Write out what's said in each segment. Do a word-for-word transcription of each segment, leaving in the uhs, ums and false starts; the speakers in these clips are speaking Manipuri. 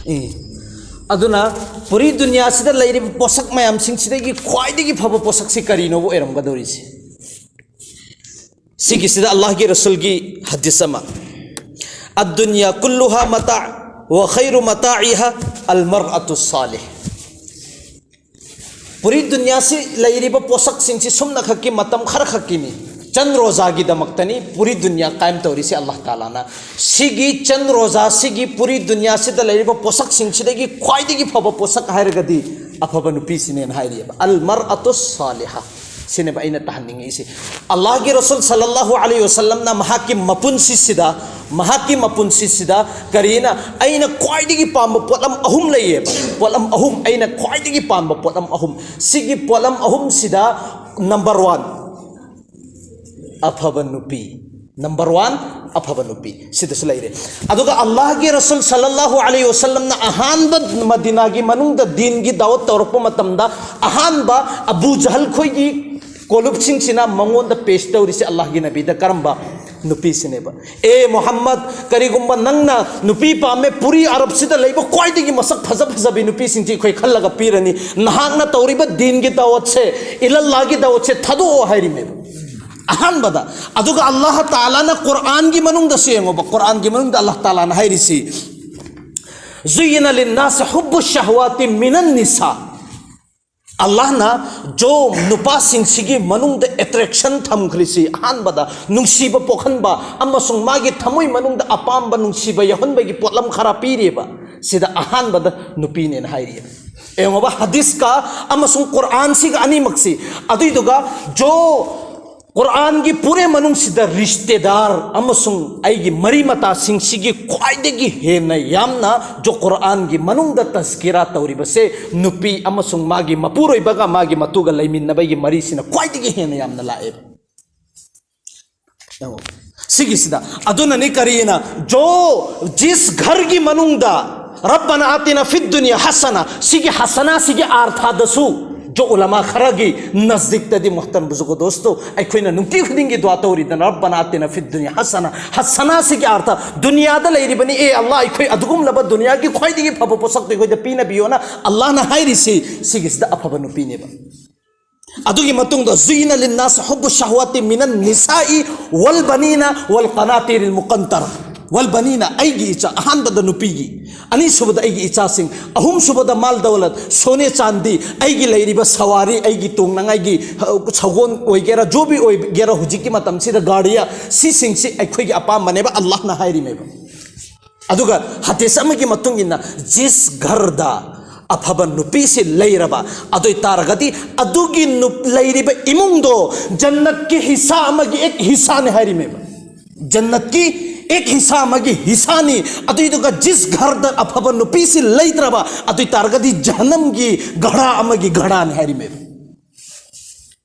ꯑꯦ꯫ ꯑꯗꯨꯅ ꯄꯨꯔꯤ ꯗꯨꯅꯤꯌꯥꯁꯤꯗ ꯂꯩꯔꯤꯕ ꯄꯣꯠꯁꯛ ꯃꯌꯥꯝꯁꯤꯡꯁꯤꯗꯒꯤ ꯈ꯭ꯋꯥꯏꯗꯒꯤ ꯐꯕ ꯄꯣꯠꯁꯛꯁꯤ ꯀꯔꯤꯅꯣꯕ ꯑꯣꯏꯔꯝꯒꯗꯧꯔꯤꯁꯦ? ꯁꯤꯒꯤꯁꯤꯗ ꯑꯜꯂꯥꯍꯒꯤ ꯔꯁꯨꯜꯒꯤ ꯍꯗꯤꯁ ꯑꯃ, "ꯑꯗꯨꯅꯤꯌꯥ ꯀꯨꯜꯂꯨꯍꯥ ꯃꯇꯥ, ꯋꯥ ꯈꯩꯔꯨ ꯃꯇꯥ ꯏꯍꯥ ꯑꯜ ꯃꯔ ꯑꯇꯨ ꯁꯥꯂꯤꯍ"꯫ ꯄꯨꯔꯤ ꯗꯨꯅꯤꯌꯥꯁꯤ ꯂꯩꯔꯤꯕ ꯄꯣꯠꯁꯛꯁꯤꯡꯁꯤ ꯁꯨꯝꯅꯈꯛꯀꯤ ꯃꯇꯝ ꯈꯔꯈꯛꯀꯤꯅꯤ꯫ ꯆꯟ ꯔꯣꯖꯥꯒꯤꯗꯃꯛꯇꯅꯤ ꯄꯨꯔꯤ ꯗꯨꯅꯤꯌꯥ ꯀꯥꯏꯝ ꯇꯧꯔꯤꯁꯤ ꯑꯜꯂꯥꯍ ꯇꯥꯂꯥꯅ꯫ ꯁꯤꯒꯤ ꯆꯟ ꯔꯣꯖꯥ, ꯁꯤꯒꯤ ꯄꯨꯔꯤ ꯗꯨꯅꯤꯌꯥꯁꯤꯗ ꯂꯩꯔꯤꯕ ꯄꯣꯠꯁꯛꯁꯤꯡꯁꯤꯗꯒꯤ ꯈ꯭ꯋꯥꯏꯗꯒꯤ ꯐꯕ ꯄꯣꯠꯁꯛ ꯍꯥꯏꯔꯒꯗꯤ ꯑꯐꯕ ꯅꯨꯄꯤꯁꯤꯅꯦꯅ ꯍꯥꯏꯔꯤꯑꯕ꯫ ꯑꯜ ꯃꯔ ꯑꯇꯨ ꯁꯥꯂꯤꯍꯥ꯫ ꯁꯤꯅꯦꯕ ꯑꯩꯅ ꯇꯥꯍꯟꯅꯤꯡꯉꯛꯏꯁꯦ꯫ ꯑꯜꯂꯥꯍꯒꯤ ꯔꯁꯨꯜ ꯁꯜꯂꯜꯂꯥꯍꯨ ꯑꯂꯩꯍꯤ ꯋꯁꯜꯂꯝꯅ ꯃꯍꯥꯛꯀꯤ ꯃꯄꯨꯟꯁꯤꯁꯤꯗ, ꯃꯍꯥꯛꯀꯤ ꯃꯄꯨꯟꯁꯤꯁꯤꯗ ꯀꯔꯤꯅ, "ꯑꯩꯅ ꯈ꯭ꯋꯥꯏꯗꯒꯤ ꯄꯥꯝꯕ ꯄꯣꯠꯂꯝ ꯑꯍꯨꯝ ꯂꯩꯌꯦꯕ, ꯄꯣꯠꯂꯝ ꯑꯍꯨꯝ, ꯑꯩꯅ ꯈ꯭ꯋꯥꯏꯗꯒꯤ ꯄꯥꯝꯕ ꯄꯣꯠꯂꯝ ꯑꯍꯨꯝ꯫ ꯁꯤꯒꯤ ꯄꯣꯠꯂꯝ ꯑꯍꯨꯝꯁꯤꯗ ꯅꯝꯕꯔ ꯋꯥꯟ, ꯑꯐꯕ ꯅꯨꯄꯤ꯫ ꯅꯝꯕꯔ ꯋꯥꯟ, ꯑꯐꯕ ꯅꯨꯄꯤ꯫ ꯁꯤꯗꯁꯨ ꯂꯩꯔꯦ꯫ ꯑꯗꯨꯒ ꯑꯜꯂꯥꯍꯒꯤ ꯔꯁꯨꯜ ꯁꯜꯂꯜꯂꯥꯍꯨ ꯑꯂꯩꯍꯤ ꯋꯁꯜꯂꯝꯅ ꯑꯍꯥꯟꯕ ꯃꯗꯤꯅꯥꯒꯤ ꯃꯅꯨꯡꯗ ꯗꯤꯟꯒꯤ ꯗꯥꯋꯠ ꯇꯧꯔꯛꯄ ꯃꯇꯝꯗ, ꯑꯍꯥꯟꯕ ꯑꯕꯨ ꯖꯍꯜ ꯈꯣꯏꯒꯤ ꯀꯣꯂꯨꯞꯁꯤꯡꯁꯤꯅ ꯃꯉꯣꯟꯗ ꯄꯦꯁ ꯇꯧꯔꯤꯁꯦ ꯑꯜꯂꯥꯍꯒꯤ ꯅꯕꯤꯗ ꯀꯔꯝꯕ ꯅꯨꯄꯤꯁꯤꯅꯦꯕ? "ꯑꯦ ꯃꯨꯍꯝꯃꯗ, ꯀꯔꯤꯒꯨꯝꯕ ꯅꯪꯅ ꯅꯨꯄꯤ ꯄꯥꯝꯃꯦ, ꯄꯨꯔꯤ ꯑꯔꯕꯁꯤꯗ ꯂꯩꯕ ꯈ꯭ꯋꯥꯏꯗꯒꯤ ꯃꯁꯛ ꯐꯖ ꯐꯖꯕꯤ ꯅꯨꯄꯤꯁꯤꯡꯁꯤ ꯑꯩꯈꯣꯏ ꯈꯜꯂꯒ ꯄꯤꯔꯅꯤ꯫ ꯅꯍꯥꯛꯅ ꯇꯧꯔꯤꯕ ꯗꯤꯟꯒꯤ ꯗꯥꯋꯠꯁꯦ, ꯏꯂꯜꯂꯥꯍꯒꯤ ꯗꯥꯋꯠꯁꯦ ꯊꯥꯗꯣꯛꯑꯣ" ꯍꯥꯏꯔꯤꯃꯦꯕ ꯑꯍꯥꯟꯕꯗ꯫ ꯑꯗꯨꯒ ꯑꯜꯂꯥꯍ ꯇꯥꯂꯥꯅ ꯀꯨꯔꯥꯟꯒꯤ ꯃꯅꯨꯡꯗꯁꯨ ꯌꯦꯡꯉꯣꯕ, ꯀꯨꯔꯥꯟꯒꯤ ꯃꯅꯨꯡꯗ ꯑꯜꯂꯥꯍ ꯇꯥꯂꯥꯅ ꯍꯥꯏꯔꯤꯁꯤ, "ꯖꯨꯌꯤꯅ ꯂꯤꯟꯅꯥꯁ ꯍꯨꯕꯨ ꯁꯍꯋꯥꯇꯤ ꯃꯤꯅꯟ ꯅꯤꯁꯥ"꯫ ꯑꯜꯂꯥꯍꯅ ꯖꯣ ꯅꯨꯄꯥꯁꯤꯡꯁꯤꯒꯤ ꯃꯅꯨꯡꯗ ꯑꯦꯇ꯭ꯔꯦꯛꯁꯟ ꯊꯝꯈ꯭ꯔꯤꯁꯤ, ꯑꯍꯥꯟꯕꯗ ꯅꯨꯡꯁꯤꯕ ꯄꯣꯛꯍꯟꯕ ꯑꯃꯁꯨꯡ ꯃꯥꯒꯤ ꯊꯃꯣꯏ ꯃꯅꯨꯡꯗ ꯑꯄꯥꯝꯕ ꯅꯨꯡꯁꯤꯕ ꯌꯥꯎꯍꯟꯕꯒꯤ ꯄꯣꯠꯂꯝ ꯈꯔ ꯄꯤꯔꯤꯕ, ꯁꯤꯗ ꯑꯍꯥꯟꯕꯗ ꯅꯨꯄꯤꯅꯦꯅ ꯍꯥꯏꯔꯤꯕ꯫ ꯌꯦꯡꯉꯣꯕ, ꯍꯗꯤꯁꯀ ꯑꯃꯁꯨꯡ ꯀꯨꯔꯥꯟꯁꯤꯒ ꯑꯅꯤꯃꯛꯁꯤ꯫ ꯑꯗꯨꯏꯗꯨꯒ ꯖꯣ ꯀꯨꯔꯥꯟꯒꯤ ꯄꯨꯔꯦ ꯃꯅꯨꯡꯁꯤꯗ ꯔꯤꯁꯇꯦꯗꯥꯔ ꯑꯃꯁꯨꯡ ꯑꯩꯒꯤ ꯃꯔꯤ ꯃꯇꯥꯁꯤꯡꯁꯤꯒꯤ ꯈ꯭ꯋꯥꯏꯗꯒꯤ ꯍꯦꯟꯅ ꯌꯥꯝꯅ ꯖꯣ ꯀꯨꯔꯥꯟꯒꯤ ꯃꯅꯨꯡꯗ ꯇꯁꯀꯤꯔꯥ ꯇꯧꯔꯤꯕꯁꯦ ꯅꯨꯄꯤ ꯑꯃꯁꯨꯡ ꯃꯥꯒꯤ ꯃꯄꯨꯔꯣꯏꯕꯒ ꯃꯥꯒꯤ ꯃꯇꯨꯒ ꯂꯩꯃꯤꯟꯅꯕꯒꯤ ꯃꯔꯤꯁꯤꯅ ꯈ꯭ꯋꯥꯏꯗꯒꯤ ꯍꯦꯟꯅ ꯌꯥꯝꯅ ꯂꯥꯛꯑꯦꯕ꯫ ꯌꯦꯡꯉꯣ꯫ ꯁꯤꯒꯤꯁꯤꯗ ꯑꯗꯨꯅꯅꯤ ꯀꯔꯤꯅ ꯖꯣ ꯖꯤꯁ ꯘꯔꯒꯤ ꯃꯅꯨꯡꯗ "ꯔꯕꯅ ꯑꯥꯇꯤꯅ ꯐꯤꯗ ꯗꯨꯅꯤꯌꯥ ꯍꯁꯅ", ꯁꯤꯒꯤ ꯍꯁꯅꯥ ꯁꯤꯒꯤ ꯑꯥꯔꯊꯥꯗꯁꯨ ꯖꯣ ꯎꯂꯃꯥ ꯈꯔꯒꯤ ꯅꯖꯗꯤꯛꯇꯗꯤ, ꯃꯨꯍꯇꯔꯝ ꯕꯨꯖꯨꯔꯒꯣ ꯗꯣꯁꯇꯣ, ꯑꯩꯈꯣꯏꯅ ꯅꯨꯡꯇꯤ ꯈꯨꯗꯤꯡꯒꯤ ꯗꯨꯋꯥ ꯇꯧꯔꯤꯗꯅ, "ꯔꯕꯅꯥ ꯑꯇꯤꯅꯥ ꯐꯤꯗ ꯗꯨꯅꯤꯌꯥ ꯍꯁꯅꯥ", ꯍꯁꯅꯥꯁꯤꯒꯤ ꯑꯥꯔꯊ ꯗꯨꯅꯤꯌꯥꯗ ꯂꯩꯔꯤꯕꯅꯤ꯫ ꯑꯦ ꯑꯜꯂꯥꯍ, ꯑꯩꯈꯣꯏ ꯑꯗꯨꯒꯨꯝꯂꯕ ꯗꯨꯅꯤꯌꯥꯒꯤ ꯈ꯭ꯋꯥꯏꯗꯒꯤ ꯐꯕ ꯄꯣꯠꯁꯛꯇꯣ ꯑꯩꯈꯣꯏꯗ ꯄꯤꯅꯕꯤꯌꯣꯅ ꯑꯜꯂꯥꯍꯅ ꯍꯥꯏꯔꯤꯁꯤ꯫ ꯁꯤꯒꯤꯁꯤꯗ ꯑꯐꯕ ꯅꯨꯄꯤꯅꯦꯕ꯫ ꯑꯗꯨꯒꯤ ꯃꯇꯨꯡꯗ, "ꯖꯨꯌꯤꯅ ꯂꯤꯟꯅꯥꯁ ꯍꯨꯕꯨ ꯁꯍꯋꯥꯇꯤ ꯃꯤꯅꯟ ꯅꯤꯁꯥꯏ ꯋꯜ ꯕꯅꯤꯅ ꯋꯜ ꯀꯅꯥꯇꯤꯔꯤꯜ ꯃꯨꯀꯟꯇꯔ ꯋꯜ ꯕꯅꯤꯅ", ꯑꯩꯒꯤ ꯏꯆꯥ, ꯑꯍꯥꯟꯕꯗ ꯅꯨꯄꯤꯒꯤ, ꯑꯅꯤꯁꯨꯕꯗ ꯑꯩꯒꯤ ꯏꯆꯥꯁꯤꯡ, ꯑꯍꯨꯝꯁꯨꯕꯗ ꯃꯥꯜ ꯗꯧꯂꯠ, ꯁꯣꯅꯦ ꯆꯥꯟꯗꯤ, ꯑꯩꯒꯤ ꯂꯩꯔꯤꯕ ꯁꯋꯥꯔꯤ, ꯑꯩꯒꯤ ꯇꯣꯡꯅꯉꯥꯏꯒꯤ, ꯑ, ꯁꯒꯣꯜ ꯑꯣꯏꯒꯦꯔꯥ, ꯖꯣꯕꯤ ꯑꯣꯏꯒꯦꯔꯥ, ꯍꯧꯖꯤꯛꯀꯤ ꯃꯇꯝꯁꯤꯗ ꯒꯥꯔꯤꯌꯥ, ꯁꯤꯁꯤꯡꯁꯤ ꯑꯩꯈꯣꯏꯒꯤ ꯑꯄꯥꯝꯕꯅꯦꯕ, ꯑꯜꯂꯥꯍꯅ ꯍꯥꯏꯔꯤꯃꯦꯕ꯫ ꯑꯗꯨꯒ ꯍꯗꯤꯁ ꯑꯃꯒꯤ ꯃꯇꯨꯡ ꯏꯟꯅ, ꯖꯤꯁ ꯘꯔꯗ ꯑꯐꯕ ꯅꯨꯄꯤꯁꯤ ꯂꯩꯔꯕ, ꯑꯗꯨ ꯑꯣꯏ ꯇꯥꯔꯒꯗꯤ ꯑꯗꯨꯒꯤ ꯅꯨꯞ-, ꯂꯩꯔꯤꯕ ꯏꯃꯨꯡꯗꯣ ꯖꯟꯅꯠꯀꯤ ꯍꯤꯁꯥ ꯑꯃꯒꯤ ꯑꯦꯛ ꯍꯤꯁꯥꯅꯤ ꯍꯥꯏꯔꯤꯃꯦꯕ꯫ ꯖꯟꯅꯠꯀꯤ ꯑꯦꯛ ꯍꯤꯁꯥ ꯑꯃꯒꯤ ꯍꯤꯁꯥꯅꯤ꯫ ꯑꯗꯨꯏꯗꯨꯒ ꯖꯤꯁ ꯘꯔꯗ ꯑꯐꯕ ꯅꯨꯄꯤꯁꯤ ꯂꯩꯇ꯭ꯔꯕ, ꯑꯗꯨ ꯑꯣꯏ ꯇꯥꯔꯒꯗꯤ ꯖꯍꯅꯝꯒꯤ ꯘꯔꯥ ꯑꯃꯒꯤ ꯘꯔꯥꯅꯤ ꯍꯥꯏꯔꯤꯃꯦꯕ꯫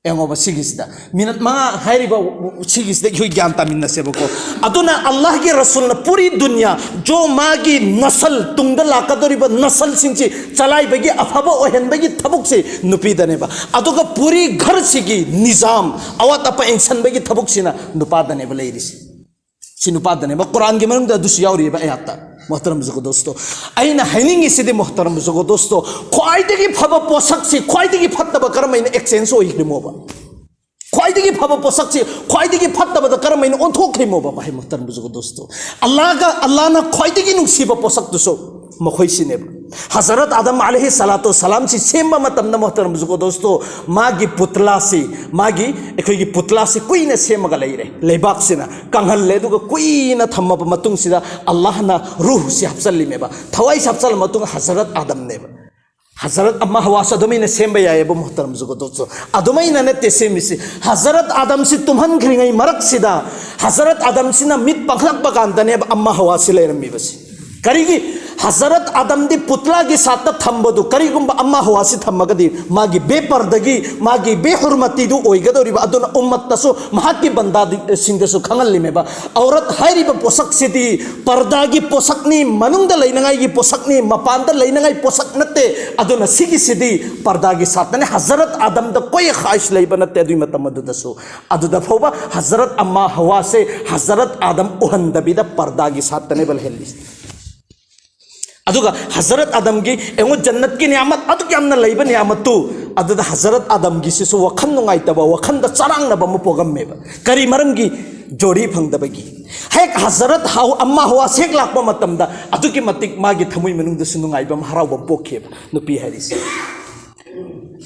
ꯌꯦꯡꯉꯣꯕ, ꯁꯤꯒꯤꯁꯤꯗ ꯃꯤꯅꯠ ꯃꯉꯥ ꯍꯥꯏꯔꯤꯕ ꯁꯤꯒꯤꯁꯤꯗ ꯑꯩꯈꯣꯏ ꯒ꯭ꯌꯥꯟ ꯇꯥꯃꯤꯟꯅꯁꯦꯕꯀꯣ꯫ ꯑꯗꯨꯅ ꯑꯜꯂꯥꯍꯒꯤ ꯔꯁꯨꯜꯅ ꯄꯨꯔꯤ ꯗꯨꯅꯤꯌꯥ ꯖꯣ ꯃꯥꯒꯤ ꯅꯁꯜ, ꯇꯨꯡꯗ ꯂꯥꯛꯀꯗꯧꯔꯤꯕ ꯅꯁꯜꯁꯤꯡꯁꯤ ꯆꯂꯥꯏꯕꯒꯤ, ꯑꯐꯕ ꯑꯣꯏꯍꯟꯕꯒꯤ ꯊꯕꯛꯁꯤ ꯅꯨꯄꯤꯗꯅꯦꯕ꯫ ꯑꯗꯨꯒ ꯄꯨꯔꯤ ꯘꯔꯁꯤꯒꯤ ꯅꯤꯖꯥꯝ, ꯑꯋꯥꯠ ꯑꯄꯥ ꯌꯦꯡꯁꯟꯕꯒꯤ ꯊꯕꯛꯁꯤꯅ ꯅꯨꯄꯥꯗꯅꯦꯕ ꯂꯩꯔꯤꯁꯤ꯫ ꯁꯤ ꯅꯨꯄꯥꯗꯅꯦꯕ꯫ ꯀꯨꯔꯥꯟꯒꯤ ꯃꯅꯨꯡꯗ ꯑꯗꯨꯁꯨ ꯌꯥꯎꯔꯤꯑꯕ ꯑꯌꯥꯠꯇ꯫ ꯃꯣꯍꯇꯔꯝ ꯕꯨꯖꯨꯔꯒꯣ ꯗꯣꯁꯇꯣ, ꯑꯩꯅ ꯍꯥꯏꯅꯤꯡꯉꯤꯁꯤꯗꯤ, ꯃꯣꯍꯇꯔꯝ ꯕꯨꯖꯨꯔꯒꯣ ꯗꯣꯁꯇꯣ, ꯈ꯭ꯋꯥꯏꯗꯒꯤ ꯐꯕ ꯄꯣꯠꯁꯛꯁꯤ, ꯈ꯭ꯋꯥꯏꯗꯒꯤ ꯐꯠꯇꯕ ꯀꯔꯝ ꯍꯥꯏꯅ ꯑꯦꯛꯁꯆꯦꯟꯖ ꯑꯣꯏꯈ꯭ꯔꯤꯃꯣꯕ? ꯈ꯭ꯋꯥꯏꯗꯒꯤ ꯐꯕ ꯄꯣꯠꯁꯛꯁꯤ ꯈ꯭ꯋꯥꯏꯗꯒꯤ ꯐꯠꯇꯕꯗ ꯀꯔꯝ ꯍꯥꯏꯅ ꯑꯣꯟꯊꯣꯛꯈ꯭ꯔꯤꯃꯣꯕ? ꯚꯥꯏ, ꯃꯣꯍꯇꯔꯝ ꯕꯨꯖꯨꯔꯒꯣ ꯗꯣꯁꯇꯣ, ꯑꯜꯂꯥꯍꯒ, ꯑꯜꯂꯥꯍꯅ ꯈ꯭ꯋꯥꯏꯗꯒꯤ ꯅꯨꯡꯁꯤꯕ ꯄꯣꯠꯁꯛꯇꯨꯁꯨ ꯃꯈꯣꯏꯁꯤꯅꯦꯕ꯫ ꯍꯖꯔꯠ ꯑꯥꯗꯝ ꯑꯂꯩꯍꯤ ꯁꯂꯥꯇꯨ ꯁꯂꯥꯝꯁꯤ ꯁꯦꯝꯕ ꯃꯇꯝꯗ, ꯃꯣꯍꯇꯔꯝ ꯕꯨꯖꯨꯔꯒꯣ ꯗꯣꯁꯇꯣ, ꯃꯥꯒꯤ ꯄꯨꯇꯂꯥꯁꯤ, ꯃꯥꯒꯤ, ꯑꯩꯈꯣꯏꯒꯤ ꯄꯨꯇꯂꯥꯁꯤ ꯀꯨꯏꯅ ꯁꯦꯝꯃꯒ ꯂꯩꯔꯦ꯫ ꯂꯩꯕꯥꯛꯁꯤꯅ ꯀꯪꯍꯜꯂꯦ, ꯑꯗꯨꯒ ꯀꯨꯏꯅ ꯊꯝꯃꯕ ꯃꯇꯨꯡꯁꯤꯗ ꯑꯜꯂꯥꯍꯅ ꯔꯨꯍꯁꯤ ꯍꯥꯞꯆꯜꯂꯤꯃꯦꯕ꯫ ꯊꯋꯥꯏꯁꯤ ꯍꯥꯞꯆꯜꯂ ꯃꯇꯨꯡ ꯍꯖꯔꯠ ꯑꯥꯗꯝꯅꯦꯕ꯫ ꯍꯖꯔꯠ ꯑꯝꯃꯥ ꯍꯋꯥꯁꯨ ꯑꯗꯨꯃꯥꯏꯅ ꯁꯦꯝꯕ ꯌꯥꯏꯑꯕ, ꯃꯣꯍꯇꯔꯝ ꯕꯨꯖꯨꯔꯒꯣ ꯗꯣꯁꯇꯣ꯫ ꯑꯗꯨꯃꯥꯏꯅ ꯅꯠꯇꯦ ꯁꯦꯝꯃꯤꯁꯤ꯫ ꯍꯖꯔꯠ ꯑꯥꯗꯝꯁꯤ ꯇꯨꯝꯍꯟꯈ꯭ꯔꯤꯉꯩ ꯃꯔꯛꯁꯤꯗ, ꯍꯖꯔꯠ ꯑꯥꯗꯝꯁꯤꯅ ꯃꯤꯠ ꯄꯥꯡꯂꯛꯄ ꯀꯥꯟꯗꯅꯦꯕ ꯑꯝꯃꯥ ꯍꯋꯥꯁꯤ ꯂꯩꯔꯝꯃꯤꯕꯁꯤ꯫ ꯀꯔꯤꯒꯤ? ꯍꯖꯔꯠ ꯑꯥꯗꯝꯗꯤ ꯄꯨꯠꯂꯥꯒꯤ ꯁꯥꯠꯇ ꯊꯝꯕꯗꯨ, ꯀꯔꯤꯒꯨꯝꯕ ꯑꯝꯃꯥ ꯍꯋꯥꯁꯤ ꯊꯝꯃꯒꯗꯤ, ꯃꯥꯒꯤ ꯕꯦꯄꯔꯗꯒꯤ, ꯃꯥꯒꯤ ꯕꯦꯍꯨꯔꯃꯇꯤꯗꯨ ꯑꯣꯏꯒꯗꯧꯔꯤꯕ꯫ ꯑꯗꯨꯅ ꯎꯝꯃꯠꯇꯁꯨ, ꯃꯍꯥꯛꯀꯤ ꯕꯟꯗꯥꯁꯤꯡꯗꯁꯨ ꯈꯪꯍꯜꯂꯤꯃꯦꯕ, ꯑꯧꯔꯠ ꯍꯥꯏꯔꯤꯕ ꯄꯣꯠꯁꯛꯁꯤꯗꯤ ꯄꯔꯗꯥꯒꯤ ꯄꯣꯠꯁꯛꯅꯤ, ꯃꯅꯨꯡꯗ ꯂꯩꯅꯉꯥꯏꯒꯤ ꯄꯣꯠꯁꯛꯅꯤ, ꯃꯄꯥꯟꯗ ꯂꯩꯅꯉꯥꯏ ꯄꯣꯠꯁꯛ ꯅꯠꯇꯦ꯫ ꯑꯗꯨꯅ ꯁꯤꯒꯤꯁꯤꯗꯤ ꯄꯔꯗꯥꯒꯤ ꯁꯥꯠꯇꯅꯤ꯫ ꯍꯖꯔꯠ ꯑꯥꯗꯝꯗ ꯀꯣꯏ ꯈꯥꯏꯁ ꯂꯩꯕ ꯅꯠꯇꯦ ꯑꯗꯨꯒꯤ ꯃꯇꯝ ꯑꯗꯨꯗꯁꯨ꯫ ꯑꯗꯨꯗ ꯐꯥꯎꯕ ꯍꯖꯔꯠ ꯑꯝꯃꯥ ꯍꯋꯥꯁꯦ ꯍꯖꯔꯠ ꯑꯥꯗꯝ ꯎꯍꯟꯗꯕꯤꯗ ꯄꯔꯗꯥꯒꯤ ꯁꯥꯠꯇꯅꯦꯕ ꯂꯩꯍꯜꯂꯤꯁꯦ꯫ ꯑꯗꯨꯒ ꯍꯖꯔꯠ ꯑꯥꯗꯝꯒꯤ, ꯑꯩꯉꯣꯟ ꯖꯟꯅꯠꯀꯤ ꯅꯤꯌꯥꯃꯠ ꯑꯗꯨꯛ ꯌꯥꯝꯅ ꯂꯩꯕ ꯅꯤꯌꯥꯃꯠꯇꯨ, ꯑꯗꯨꯗ ꯍꯖꯔꯠ ꯑꯥꯗꯝꯒꯤꯁꯤꯁꯨ ꯋꯥꯈꯜ ꯅꯨꯡꯉꯥꯏꯇꯕ, ꯋꯥꯈꯜꯗ ꯆꯔꯥꯡꯅꯕ ꯑꯃ ꯄꯣꯛꯑꯝꯃꯦꯕ꯫ ꯀꯔꯤ ꯃꯔꯝꯒꯤ? ꯖꯣꯔꯤ ꯐꯪꯗꯕꯒꯤ꯫ ꯍꯦꯛ ꯍꯖꯔꯠ ꯍꯥꯎ-, ꯑꯝꯃꯥ ꯍꯋꯥꯁ ꯍꯦꯛ ꯂꯥꯛꯄ ꯃꯇꯝꯗ, ꯑꯗꯨꯛꯀꯤ ꯃꯇꯤꯛ ꯃꯥꯒꯤ ꯊꯃꯣꯏ ꯃꯅꯨꯡꯗꯁꯨ ꯅꯨꯡꯉꯥꯏꯕ ꯑꯃ, ꯍꯔꯥꯎꯕ ꯑꯃ ꯄꯣꯛꯈꯤꯑꯕ, ꯅꯨꯄꯤ ꯍꯥꯏꯔꯤꯁꯦ꯫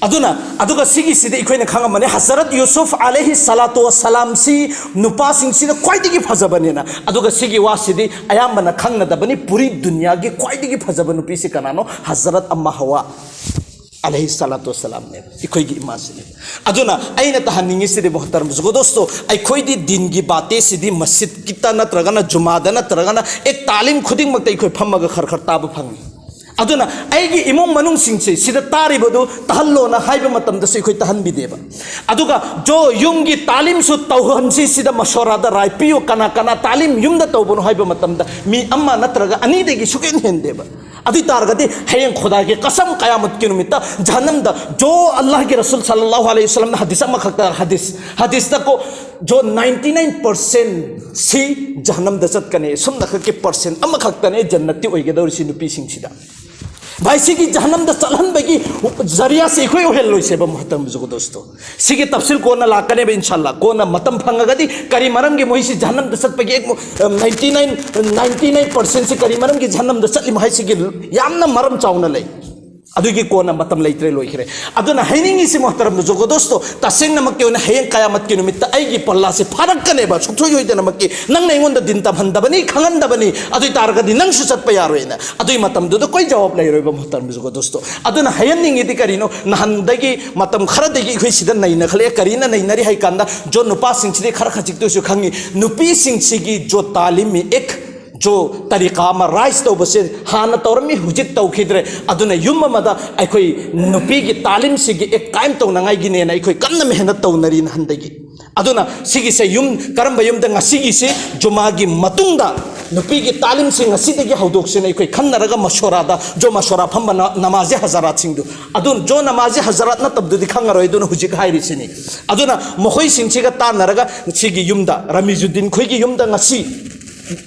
ꯑꯗꯨꯅ, ꯑꯗꯨꯒ ꯁꯤꯒꯤꯁꯤꯗꯤ ꯑꯩꯈꯣꯏꯅ ꯈꯪꯉꯝꯃꯅꯤ, ꯍꯖꯔꯠ ꯌꯨꯁꯨꯐ ꯑꯂꯩꯍꯤ ꯁꯂꯥꯇꯨ ꯋꯁꯂꯥꯝꯁꯤ ꯅꯨꯄꯥꯁꯤꯡꯁꯤꯅ ꯈ꯭ꯋꯥꯏꯗꯒꯤ ꯐꯖꯕꯅꯦꯅ꯫ ꯑꯗꯨꯒ ꯁꯤꯒꯤ ꯋꯥꯁꯤꯗꯤ ꯑꯌꯥꯝꯕꯅ ꯈꯪꯅꯗꯕꯅꯤ, ꯄꯨꯔꯤ ꯗꯨꯅꯤꯌꯥꯒꯤ ꯈ꯭ꯋꯥꯏꯗꯒꯤ ꯐꯖꯕ ꯅꯨꯄꯤꯁꯤ ꯀꯅꯥꯅꯣ? ꯍꯖꯔꯠ ꯑꯝꯃꯥ ꯍꯋꯥ ꯑꯂꯩꯍꯤ ꯁꯂꯥꯇꯨ ꯋꯁꯂꯥꯝꯅꯦꯕ, ꯑꯩꯈꯣꯏꯒꯤ ꯏꯃꯥꯁꯤꯅꯦ꯫ ꯑꯗꯨꯅ ꯑꯩꯅ ꯇꯥꯍꯟꯅꯤꯡꯉꯤꯁꯤꯗꯤ, ꯃꯣꯍꯇꯔꯝ ꯖꯨꯒꯣꯗꯣꯁꯇꯣ, ꯑꯩꯈꯣꯏꯗꯤ ꯗꯤꯟꯒꯤ ꯕꯥꯇꯦꯁꯤꯗꯤ ꯃꯁꯖꯤꯗꯀꯤꯇ ꯅꯠꯇ꯭ꯔꯒꯅ ꯖꯨꯃꯥꯗ ꯅꯠꯇ꯭ꯔꯒꯅ ꯑꯦ ꯇꯥꯂꯤꯝ ꯈꯨꯗꯤꯡꯃꯛꯇ ꯑꯩꯈꯣꯏ ꯐꯝꯃꯒ ꯈꯔ ꯈꯔ ꯇꯥꯕ ꯐꯪꯉꯤ꯫ ꯑꯗꯨꯅ ꯑꯩꯒꯤ ꯏꯃꯨꯡ ꯃꯅꯨꯡꯁꯤꯡꯁꯦ ꯁꯤꯗ ꯇꯥꯔꯤꯕꯗꯨ ꯇꯥꯍꯜꯂꯣꯅ ꯍꯥꯏꯕ ꯃꯇꯝꯗꯁꯨ ꯑꯩꯈꯣꯏ ꯇꯥꯍꯟꯕꯤꯗꯦꯕ꯫ ꯑꯗꯨꯒ ꯖꯣ ꯌꯨꯝꯒꯤ ꯇꯥꯂꯤꯝꯁꯨ ꯇꯧꯍꯟꯁꯤ, ꯁꯤꯗ ꯃꯁꯣꯔꯥꯗ ꯔꯥꯏ ꯄꯤꯌꯨ, ꯀꯅꯥ ꯀꯅꯥ ꯇꯥꯂꯤꯝ ꯌꯨꯝꯗ ꯇꯧꯕꯅꯣ ꯍꯥꯏꯕ ꯃꯇꯝꯗ ꯃꯤ ꯑꯃ ꯅꯠꯇ꯭ꯔꯒ ꯑꯅꯤꯗꯒꯤ ꯁꯨꯛꯍꯦꯟ ꯍꯦꯟꯗꯦꯕ꯫ ꯑꯗꯨ ꯑꯣꯏ ꯇꯥꯔꯒꯗꯤ ꯍꯌꯦꯡ ꯈꯨꯗꯥꯒꯤ ꯀꯁꯝ ꯀꯌꯥꯃꯠꯀꯤ ꯅꯨꯃꯤꯠꯇ ꯖꯍꯟꯅꯝꯗ ꯖꯣ ꯑꯜꯂꯥꯍꯒꯤ ꯔꯁꯨꯜ ꯁꯜꯂꯜꯂꯥꯍꯨ ꯑꯂꯩꯍꯤ ꯋꯁꯜꯂꯝꯅ ꯍꯗꯤꯁ ꯑꯃꯈꯛꯇ, ꯍꯗꯤꯁ, ꯍꯗꯤꯁꯇ ꯀꯣ, ꯖꯣ ninety nine percent ꯁꯤ ꯖꯍꯟꯅꯝꯗ ꯆꯠꯀꯅꯤ, ꯁꯨꯝꯅ ꯈꯛꯀꯤ percent ꯑꯃꯈꯛꯇꯅꯦ ꯖꯟꯅꯠꯇꯤ ꯑꯣꯏꯒꯗꯧꯔꯤꯁꯤ ꯅꯨꯄꯤꯁꯤꯡꯁꯤꯗ꯫ ꯚꯥꯏ, ꯁꯤꯒꯤ ꯖꯍꯟꯅꯝꯗ ꯆꯠꯍꯟꯕꯒꯤ ꯖꯔꯤꯌꯥꯁꯤ ꯑꯩꯈꯣꯏ ꯑꯣꯏꯍꯜꯂꯣꯏꯁꯦꯕ, ꯃꯣꯍꯇꯔꯝ ꯖꯨꯒꯗꯣꯁꯇꯣ꯫ ꯁꯤꯒꯤ ꯇꯞꯁꯤꯜ ꯀꯣꯟꯅ ꯂꯥꯛꯀꯅꯦꯕ, ꯏꯟꯁꯥꯜꯂꯥ꯫ ꯀꯣꯟꯅ ꯃꯇꯝ ꯐꯪꯉꯒꯗꯤ ꯀꯔꯤ ꯃꯔꯝꯒꯤ ꯃꯣꯏꯁꯤ ꯖꯍꯟꯅꯝꯗ ꯆꯠꯄꯒꯤ ninety nine, ninety nine percent ꯁꯤ ꯀꯔꯤ ꯃꯔꯝꯒꯤ ꯖꯍꯟꯅꯝꯗ ꯆꯠꯂꯤꯃꯣ ꯍꯥꯏꯁꯤꯒꯤ ꯌꯥꯝꯅ ꯃꯔꯝ ꯆꯥꯎꯅ ꯂꯩ꯫ ꯑꯗꯨꯒꯤ ꯀꯣꯟꯅ ꯃꯇꯝ ꯂꯩꯇ꯭ꯔꯦ, ꯂꯣꯏꯈ꯭ꯔꯦ꯫ ꯑꯗꯨꯅ ꯍꯥꯏꯅꯤꯡꯉꯤꯁꯤ, ꯃꯣꯍꯇꯔꯝ ꯖꯨꯒꯗꯣꯁꯇꯣ, ꯇꯁꯦꯡꯅꯃꯛꯀꯤ ꯑꯣꯏꯅ ꯍꯌꯦꯡ ꯀꯌꯥꯃꯠꯀꯤ ꯅꯨꯃꯤꯠꯇ ꯑꯩꯒꯤ ꯄꯜꯂꯥꯁꯤ ꯐꯥꯔꯛꯀꯅꯦꯕ, ꯁꯨꯡꯁꯣꯏ ꯁꯣꯏꯗꯅꯃꯛꯀꯤ꯫ ꯅꯪꯅ ꯑꯩꯉꯣꯟꯗ ꯗꯤꯟ ꯇꯝꯍꯟꯗꯕꯅꯤ, ꯈꯪꯍꯟꯗꯕꯅꯤ, ꯑꯗꯨ ꯑꯣꯏ ꯇꯥꯔꯒꯗꯤ ꯅꯪꯁꯨ ꯆꯠꯄ ꯌꯥꯔꯣꯏꯅ꯫ ꯑꯗꯨꯒꯤ ꯃꯇꯝꯗꯨꯗ ꯀꯣꯏ ꯖꯋꯥꯕ ꯂꯩꯔꯣꯏꯕ, ꯃꯣꯍꯇꯔꯝ ꯖꯨꯒꯗꯣꯁꯇꯣ꯫ ꯑꯗꯨꯅ ꯍꯥꯏꯍꯟꯅꯤꯡꯉꯤꯗꯤ ꯀꯔꯤꯅꯣ, ꯅꯍꯥꯟꯗꯒꯤ ꯃꯇꯝ ꯈꯔꯗꯒꯤ ꯑꯩꯈꯣꯏ ꯁꯤꯗ ꯅꯩꯅꯈꯠꯂꯛꯑꯦ꯫ ꯀꯔꯤꯅ ꯅꯩꯅꯔꯤ ꯍꯥꯏ ꯀꯥꯟꯗ, ꯖꯣ ꯅꯨꯄꯥꯁꯤꯡꯁꯤꯗꯤ ꯈꯔ ꯈꯖꯤꯛꯇꯁꯨ ꯈꯪꯉꯤ, ꯅꯨꯄꯤꯁꯤꯡꯁꯤꯒꯤ ꯖꯣ ꯇꯥꯂꯤꯝ ꯑꯦꯛ ꯆꯣ ꯇꯔꯤꯀꯥ ꯑꯃ ꯔꯥꯏꯖ ꯇꯧꯕꯁꯦ ꯍꯥꯟꯅ ꯇꯧꯔꯝꯃꯤ, ꯍꯧꯖꯤꯛ ꯇꯧꯈꯤꯗ꯭ꯔꯦ꯫ ꯑꯗꯨꯅ ꯌꯨꯝ ꯑꯃꯗ ꯑꯩꯈꯣꯏ ꯅꯨꯄꯤꯒꯤ ꯇꯥꯂꯤꯝꯁꯤꯒꯤ ꯑꯦꯛ ꯀꯥꯏꯝ ꯇꯧꯅꯉꯥꯏꯒꯤꯅꯦꯅ ꯑꯩꯈꯣꯏ ꯀꯟꯅ ꯃꯦꯍꯅꯠ ꯇꯧꯅꯔꯤ ꯅꯍꯥꯟꯗꯒꯤ꯫ ꯑꯗꯨꯅ ꯁꯤꯒꯤꯁꯦ ꯌꯨꯝ, ꯀꯔꯝꯕ ꯌꯨꯝꯗ ꯉꯁꯤꯒꯤꯁꯤ ꯖꯨꯃꯥꯒꯤ ꯃꯇꯨꯡꯗ ꯅꯨꯄꯤꯒꯤ ꯇꯥꯂꯤꯝꯁꯤ ꯉꯁꯤꯗꯒꯤ ꯍꯧꯗꯣꯛꯁꯦꯅ ꯑꯩꯈꯣꯏ ꯈꯟꯅꯔꯒ ꯃꯁꯣꯔꯥꯗ, ꯖꯣ ꯃꯁꯣꯔꯥ ꯐꯝꯕ ꯅ-, ꯅꯃꯥꯖꯤ ꯍꯖꯔꯥꯠꯁꯤꯡꯗꯨ, ꯑꯗꯨ ꯖꯣ ꯅꯃꯥꯖꯤ ꯍꯖꯔꯥꯠ ꯅꯠꯇꯕꯗꯨꯗꯤ ꯈꯪꯉꯔꯣꯏ꯫ ꯑꯗꯨꯅ ꯍꯧꯖꯤꯛ ꯍꯥꯏꯔꯤꯁꯤꯅꯤ꯫ ꯑꯗꯨꯅ ꯃꯈꯣꯏꯁꯤꯡꯁꯤꯒ ꯇꯥꯟꯅꯔꯒ ꯁꯤꯒꯤ ꯌꯨꯝꯗ, ꯔꯃꯤꯖꯨꯗꯤꯟ ꯈꯣꯏꯒꯤ ꯌꯨꯝꯗ ꯉꯁꯤ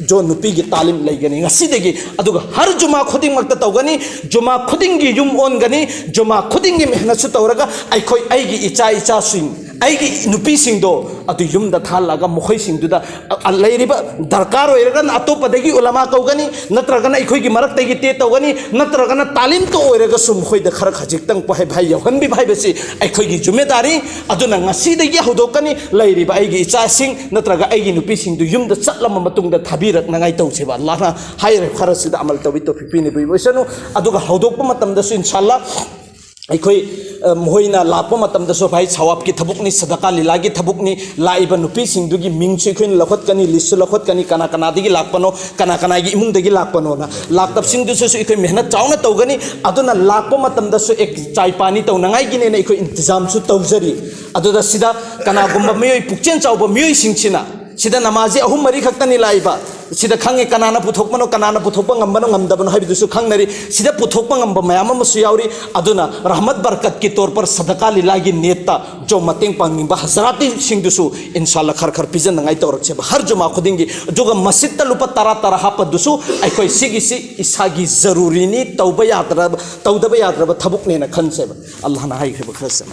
ꯖꯣ ꯅꯨꯄꯤꯒꯤ ꯇꯥꯂꯤꯝ ꯂꯩꯒꯅꯤ ꯉꯁꯤꯗꯒꯤ꯫ ꯑꯗꯨꯒ ꯍꯔ ꯖꯨꯃꯥ ꯈꯨꯗꯤꯡꯃꯛꯇ ꯇꯧꯒꯅꯤ꯫ ꯖꯨꯃꯥ ꯈꯨꯗꯤꯡꯒꯤ ꯌꯨꯝ ꯑꯣꯟꯒꯅꯤ꯫ ꯖꯨꯃꯥ ꯈꯨꯗꯤꯡꯒꯤ ꯃꯦꯍꯅꯠꯁꯨ ꯇꯧꯔꯒ ꯑꯩꯈꯣꯏ, ꯑꯩꯒꯤ ꯏꯆꯥ ꯏꯆꯥꯁꯤꯡ, ꯑꯩꯒꯤ ꯅꯨꯄꯤꯁꯤꯡꯗꯣ ꯑꯗꯨ ꯌꯨꯝꯗ ꯊꯥꯍꯜꯂꯒ ꯃꯈꯣꯏꯁꯤꯡꯗꯨꯗ, ꯑ, ꯂꯩꯔꯤꯕ, ꯗꯔꯀꯥꯔ ꯑꯣꯏꯔꯒꯅ ꯑꯇꯣꯞꯄꯗꯒꯤ ꯎꯂꯃꯥ ꯀꯧꯒꯅꯤ, ꯅꯠꯇ꯭ꯔꯒꯅ ꯑꯩꯈꯣꯏꯒꯤ ꯃꯔꯛꯇꯒꯤ ꯇꯦ ꯇꯧꯒꯅꯤ, ꯅꯠꯇ꯭ꯔꯒꯅ ꯇꯥꯂꯤꯝꯇ ꯑꯣꯏꯔꯒꯁꯨ ꯃꯈꯣꯏꯗ ꯈꯔ ꯈꯖꯤꯛꯇꯪ ꯄꯣꯍꯥꯏ ꯚꯥꯏ ꯌꯧꯍꯟꯕꯤꯕ ꯍꯥꯏꯕꯁꯤ ꯑꯩꯈꯣꯏꯒꯤ ꯖꯨꯃꯦꯗꯥꯔꯤ꯫ ꯑꯗꯨꯅ ꯉꯁꯤꯗꯒꯤ ꯍꯧꯗꯣꯛꯀꯅꯤ꯫ ꯂꯩꯔꯤꯕ ꯑꯩꯒꯤ ꯏꯆꯥꯁꯤꯡ ꯅꯠꯇ꯭ꯔꯒ ꯑꯩꯒꯤ ꯅꯨꯄꯤꯁꯤꯡꯗꯨ ꯌꯨꯝꯗ ꯆꯠꯂꯕ ꯃꯇꯨꯡꯗ ꯊꯥꯕꯤꯔꯛꯅꯉꯥꯏ ꯇꯧꯁꯦꯕ꯫ ꯑꯜꯂꯥꯍꯅ ꯍꯥꯏꯔꯤꯕ ꯈꯔꯁꯤꯗ ꯑꯃꯜ ꯇꯧꯕꯤ ꯇꯧꯐꯤꯛ ꯄꯤꯅꯕꯤꯕ ꯑꯣꯏꯁꯅꯨ꯫ ꯑꯗꯨꯒ ꯍꯧꯗꯣꯛꯄ ꯃꯇꯝꯗꯁꯨ ꯏꯟꯁꯥꯜꯂꯥ ꯑꯩꯈꯣꯏ, ꯑ, ꯃꯈꯣꯏꯅ ꯂꯥꯛꯄ ꯃꯇꯝꯗꯁꯨ ꯚꯥꯏ ꯁꯋꯥꯕꯀꯤ ꯊꯕꯛꯅꯤ, ꯁꯗꯀꯥ ꯂꯤꯂꯥꯒꯤ ꯊꯕꯛꯅꯤ꯫ ꯂꯥꯛꯏꯕ ꯅꯨꯄꯤꯁꯤꯡꯗꯨꯒꯤ ꯃꯤꯡꯁꯨ ꯑꯩꯈꯣꯏꯅ ꯂꯧꯈꯠꯀꯅꯤ, ꯂꯤꯁꯁꯨ ꯂꯧꯈꯠꯀꯅꯤ, ꯀꯅꯥ ꯀꯅꯥꯗꯒꯤ ꯂꯥꯛꯄꯅꯣ, ꯀꯅꯥ ꯀꯅꯥꯒꯤ ꯏꯃꯨꯡꯗꯒꯤ ꯂꯥꯛꯄꯅꯣꯅ꯫ ꯂꯥꯛꯇꯕꯁꯤꯡꯗꯨꯁꯨ ꯑꯩꯈꯣꯏ ꯃꯦꯍꯅꯠ ꯆꯥꯎꯅ ꯇꯧꯒꯅꯤ꯫ ꯑꯗꯨꯅ ꯂꯥꯛꯄ ꯃꯇꯝꯗꯁꯨ ꯑꯦꯛ ꯆꯥꯏ ꯄꯥꯅꯤ ꯇꯧꯅꯉꯥꯏꯒꯤꯅꯦꯅ ꯑꯩꯈꯣꯏ ꯏꯟꯇꯤꯖꯥꯝꯁꯨ ꯇꯧꯖꯔꯤ꯫ ꯑꯗꯨꯗ ꯁꯤꯗ ꯀꯅꯥꯒꯨꯝꯕ ꯃꯤꯑꯣꯏ ꯄꯨꯛꯆꯦꯜ ꯆꯥꯎꯕ ꯃꯤꯑꯣꯏꯁꯤꯡꯁꯤꯅ ꯁꯤꯗ ꯅꯃꯥꯖꯤ ꯑꯍꯨꯝ ꯃꯔꯤ ꯈꯛꯇꯅꯤ ꯂꯥꯛꯏꯕ꯫ ꯁꯤꯗ ꯈꯪꯉꯤ ꯀꯅꯥꯅ ꯄꯨꯊꯣꯛꯄꯅꯣ, ꯀꯅꯥꯅ ꯄꯨꯊꯣꯛꯄ ꯉꯝꯕꯅꯣ ꯉꯝꯗꯕꯅꯣ ꯍꯥꯏꯕꯗꯨꯁꯨ ꯈꯪꯅꯔꯤ꯫ ꯁꯤꯗ ꯄꯨꯊꯣꯛꯄ ꯉꯝꯕ ꯃꯌꯥꯝ ꯑꯃꯁꯨ ꯌꯥꯎꯔꯤ꯫ ꯑꯗꯨꯅ ꯔꯍꯃꯠ ꯕꯔꯀꯠꯀꯤ ꯇꯣꯔ ꯄꯔ ꯁꯗꯀꯥ ꯂꯤꯂꯥꯒꯤ ꯅꯦꯠꯇ ꯖꯣ ꯃꯇꯦꯡ ꯄꯥꯡꯅꯤꯡꯕ ꯍꯖꯔꯥꯇꯤꯁꯤꯡꯗꯨꯁꯨ ꯏꯟꯁꯥꯜꯂꯥ ꯈꯔ ꯈꯔ ꯄꯤꯖꯅꯉꯥꯏ ꯇꯧꯔꯛꯁꯦꯕ ꯍꯔ ꯖꯨꯃꯥ ꯈꯨꯗꯤꯡꯒꯤ꯫ ꯑꯗꯨꯒ ꯃꯁꯖꯤꯠꯇ ꯂꯨꯄꯥ ꯇꯔꯥ ꯇꯔꯥ ꯍꯥꯞꯄꯗꯨꯁꯨ ꯑꯩꯈꯣꯏ ꯁꯤꯒꯤꯁꯤ ꯏꯁꯥꯒꯤ ꯖꯔꯨꯔꯤꯅꯤ, ꯇꯧꯕ ꯌꯥꯗ꯭ꯔꯕ, ꯇꯧꯗꯕ ꯌꯥꯗ꯭ꯔꯕ ꯊꯕꯛꯅꯦꯅ ꯈꯟꯁꯦꯕ꯫ ꯑꯜꯂꯥꯍꯅ ꯍꯥꯏꯈ꯭ꯔꯤꯕ ꯈꯔꯁꯦ꯫